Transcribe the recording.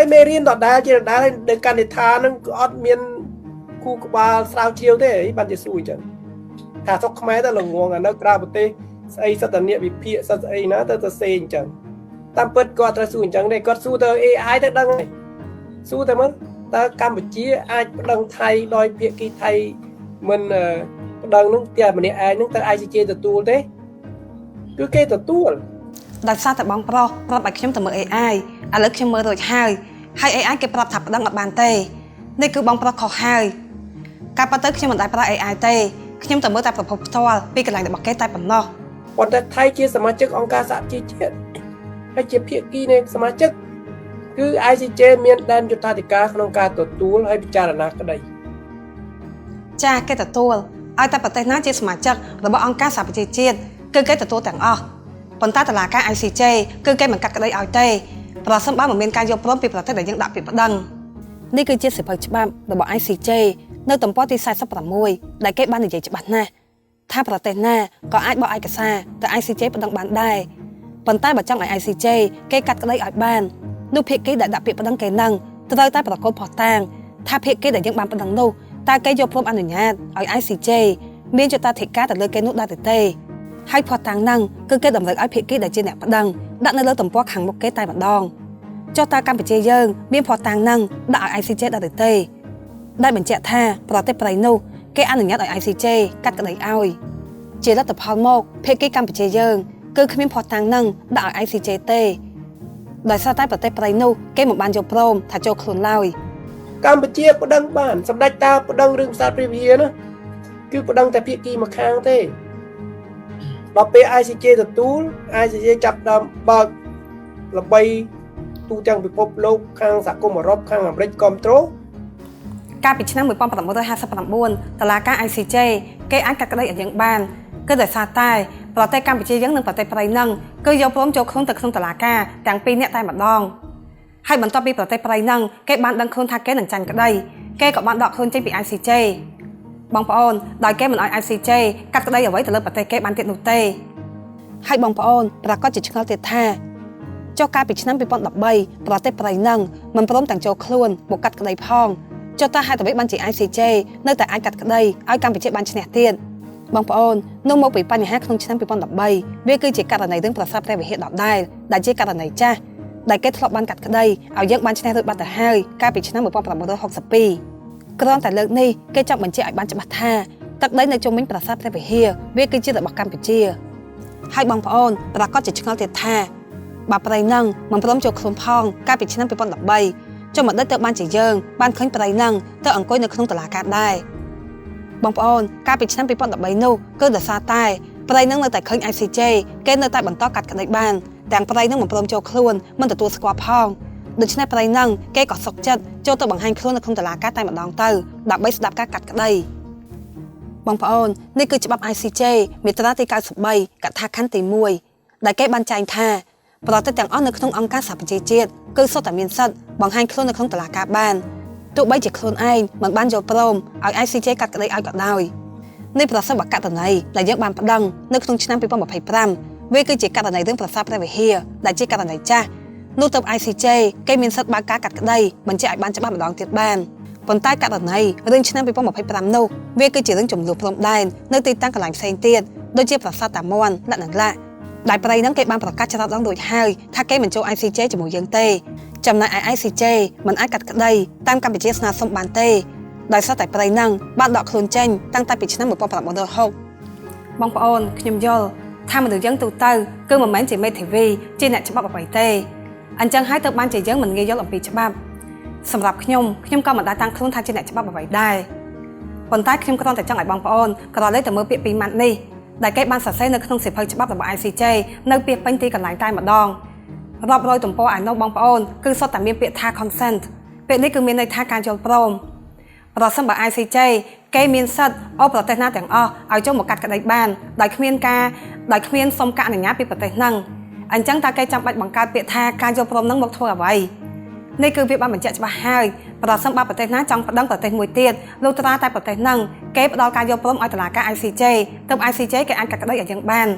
ហើយមេរៀនដដែលជាដដែលនៅកនិដ្ឋាហ្នឹងក៏អត់មានគូក្បាលស្រាវជ្រាវទេអីបានជាសួរអញ្ចឹងថាស្រុកខ្មែរទៅល្ងងអានៅក្រៅប្រទេសស្អីសត្វតនៈវិភាគសត្វស្អីណាទៅទៅសេអញ្ចឹងតាមពិតគាត់ត្រូវសួរអញ្ចឹងទេគាត់សួរទៅ AI ទៅដឹងហើយសួរទៅមើលតើកម្ពុជាអាចប្តឹងថៃដោយភាគីថៃមិនប្តឹងនឹងតែម្នាក់ឯងនឹងទៅ ICJ ទទួលទេគឺគេទទួល ដោយសារតែបងប្រុសប្រាប់ឲ្យខ្ញុំទៅមើល AI ឥឡូវខ្ញុំមើលរួចហើយហើយ AI គេប្រាប់ថាប្តឹងអត់បានទេនេះគឺបងប្រុសខុសហើយការប៉ັດទៅខ្ញុំមិនដែលប្រើ AI ទេខ្ញុំទៅមើលតែប្រភពផ្ទាល់ពីកន្លែងរបស់គេតែប៉ុណ្ណោះ ប៉ុន្តែថៃជាសមាជិកអង្គការសហប្រជាជាតិហើយជាភាគីនៃសមាជិកគឺ ICJ មានដែនយុត្តាធិការក្នុងការទទួលហើយពិចារណាក្តី ចាគេទទួលឲ្យតែប្រទេសណាជាសមាជិករបស់អង្គការសហប្រជាជាតិគឺគេទទួលទាំងអស់ប៉ុន្តែតុលាការ ICJ គឺគេមិនកាត់ក្តីឲ្យទេប្រសិនបើមិនមានការយល់ព្រមពីប្រទេសដែលយើងដាក់ពាក្យប្តឹងនេះគឺជាសៀវភៅច្បាប់របស់ ICJ នៅទំព័រទី46ដែលគេបាននិយាយច្បាស់ណាស់ថាប្រទេសណាក៏អាចបោះឯកសារទៅ ICJ ប្តឹងបានដែរប៉ុន្តែបើចង់ឲ្យ ICJ គេកាត់ក្តីឲ្យបាននោះភាគីដែលដាក់ពាក្យប្តឹងគេនឹងត្រូវតែប្រកល់ភស្តុតាងថាភាគីដែលយើងបានប្តឹងនោះតើគេយកព្រមអនុញ្ញាតឲ្យ ICJ មានយុត្តាធិការទៅលើគេនោះដែរឬទេហើយភស្តុតាងហ្នឹងគឺគេតម្រូវឲ្យភាគីដែលជាអ្នកប្តឹងដាក់នៅលើទំព័រខាងមុខគេតែម្ដងចុះតើកម្ពុជាយើងមានភស្តុតាងហ្នឹងដាក់ឲ្យ ICJ ដែរឬទេដែលបញ្ជាក់ថាប្រទេសប្រៃនោះគេអនុញ្ញាតឲ្យ ICJ កាត់ក្តីឲ្យជាលទ្ធផលមកភាគីកម្ពុជាយើងគឺគ្មានភស្តុតាងហ្នឹងដាក់ឲ្យ ICJ ទេដោយសារតែប្រទេសប្រៃនោះគេមិនបានយកព្រមថាចូលខ្លួនឡើយ កម្ពុជាប្តឹងបានសម្ដេចតាប្តឹងរឿងផ្សារព្រះវិហារណាគឺប្តឹងតែភាគីម្ខាងទេដល់ពេល ICJ ទទួល ICJ ចាប់ដើមបើកល្បីទូទាំងពិភពលោកខាងសហគមន៍អឺរ៉ុបខាងអាមេរិកគ្រប់ត្រូល កាលពីឆ្នាំ1959តឡាការ ICJ គេអាចកាត់ក្តីឲ្យយើងបានគឺដោយសារតែប្រទេសកម្ពុជាយើងនិងប្រទេសប្រៃនឹងគឺយកព្រមចូលខ្លួនទៅក្នុងតឡាការទាំងពីរនាក់តែម្ដងហើយបន្ទាប់ពីប្រទេសប្រៃនឹងគេបានដឹងខ្លួនថាគេនឹងចាញ់ក្តីគេក៏បានដកខ្លួនចេញពី ICJ បងប្អូនដោយគេមិនឲ្យ ICJ កាត់ក្តីអ្វីទៅលើប្រទេសគេបានទៀតនោះទេហើយបងប្អូនប្រកាសជាឆ្ងល់ទៀតថាចុះកាលពីឆ្នាំ2013ប្រទេសប្រៃនឹងមិនព្រមទាំងចូលខ្លួនមកកាត់ក្តីផងចុះតើហេតុអ្វីបានជា ICJ នៅតែអាចកាត់ក្តីឲ្យកម្ពុជាបានឈ្នះទៀតបងប្អូននោះមកពីបញ្ហាក្នុងឆ្នាំ2013វាគឺជាករណីរឿងប្រាសាទព្រះវិហារដដែលដែលជាករណីចាស់ដែលគេធ្លាប់បានកាត់ក្តីឲ្យយើងបានឈ្នះរួចបាត់ទៅហើយកាលពីឆ្នាំ1962គ្រាន់តែលើកនេះគេចង់បញ្ជាក់ឲ្យបានច្បាស់ថាទឹកដីនៅជុំវិញប្រាសាទព្រះវិហារវាគឺជារបស់កម្ពុជាហើយបងប្អូនប្រកាសជាឆ្ងល់ទៀតថាបើប្រៃនឹងមិនព្រមចូលខ្លួនផងកាលពីឆ្នាំ2013ចុះមកដឹកទៅបានជាយើងបានឃើញប្រៃនឹងទៅអង្គុយនៅក្នុងតុលាការដែរបងប្អូនកាលពីឆ្នាំ2013នោះគឺដោយសារតែប្រៃនឹងនៅតែឃើញ ICJ គេនៅតែបន្តកាត់ក្តីបានទាំងប្រៃនឹងមិនព្រមចូលខ្លួនមិនទទួលស្គាល់ផងដូច្នេះប្រៃនឹងគេក៏សុកចិត្តចូលទៅបង្ហាញខ្លួននៅក្នុងតុលាការតែម្ដងទៅដើម្បីស្ដាប់ការកាត់ក្តីបងប្អូននេះគឺច្បាប់ ICJ មាត្រាទី93កថាខណ្ឌទី1ដែលគេបានចែងថាប្រទេសទាំងអស់នៅក្នុងអង្គការសហប្រជាជាតិគឺសុទ្ធតែមានសិទ្ធិបង្ហាញខ្លួននៅក្នុងតុលាការបានទោះបីជាខ្លួនឯងមិនបានយល់ព្រមឲ្យ ICJ កាត់ក្តីឲ្យក៏ដោយនេះប្រសិនបើករណីដែលយើងបានប្តឹងនៅក្នុងឆ្នាំ2025វាគឺជាករណីរឿងប្រាសាទព្រះវិហារដែលជាករណីចាស់នោះទៅ ICJ គេមានសិទ្ធិបើកការកាត់ក្តីបញ្ជាក់ឲ្យបានច្បាស់ម្ដងទៀតបានប៉ុន្តែករណីរឿងឆ្នាំ2025នោះវាគឺជារឿងចំនួនព្រំដែននៅទីតាំងកន្លែងផ្សេងទៀតដូចជាប្រាសាទតាមាន់លក្ខណៈឡាដែលប្រៃហ្នឹងគេបានប្រកាសច្រើនដងរួចហើយថាគេមិនចូល ICJ ជាមួយយើងទេចំណែកឯ ICJ មិនអាចកាត់ក្តីតាមកម្ពុជាស្នើសុំបានទេដោយសារតែប្រៃហ្នឹងបានដកខ្លួនចេញតាំងតែពីឆ្នាំ1960បងប្អូនខ្ញុំយល់ថាមនុស្សយើងទូទៅគឺមិនមែនជាមេធាវីជាអ្នកច្បាប់អ្វីទេអញ្ចឹងហើយទៅបានជាយើងមិនងាយយល់អំពីច្បាប់សម្រាប់ខ្ញុំខ្ញុំក៏មិនដែលតាំងខ្លួនថាជាអ្នកច្បាប់អ្វីដែរប៉ុន្តែខ្ញុំគ្រាន់តែចង់ឲ្យបងប្អូនក្រឡេកទៅមើលពាក្យពីរម៉ាត់នេះដែលគេបានសរសេរនៅក្នុងសៀវភៅច្បាប់របស់ ICJ នៅពាក្យពេញទីកន្លែងតែម្ដងរាប់រយទំព័រឯនោះបងប្អូនគឺសុទ្ធតែមានពាក្យថា consent ពាក្យនេះគឺមានន័យថាការយល់ព្រមប្រសិនបើ ICJ គេមានសិទ្ធិអូប្រទេសណាទាំងអស់ឲ្យចូលមកកាត់ក្តីបានដោយគ្មានការដោយគ្មានសុំការអនុញ្ញាតពីប្រទេសហ្នឹងអញ្ចឹងតើគេចាំបាច់បង្កើតពាក្យថាការយល់ព្រមហ្នឹងមកធ្វើអ្វីនេះគឺវាបានបញ្ជាក់ច្បាស់ហើយប្រសិនបើប្រទេសណាចង់ប្តឹងប្រទេសមួយទៀតលុះត្រាតែប្រទេសហ្នឹងគេផ្ដល់ការយល់ព្រមឲ្យតុលាការ ICJ ទើប ICJ គេអាចកាត់ក្តីឲ្យយើងបាន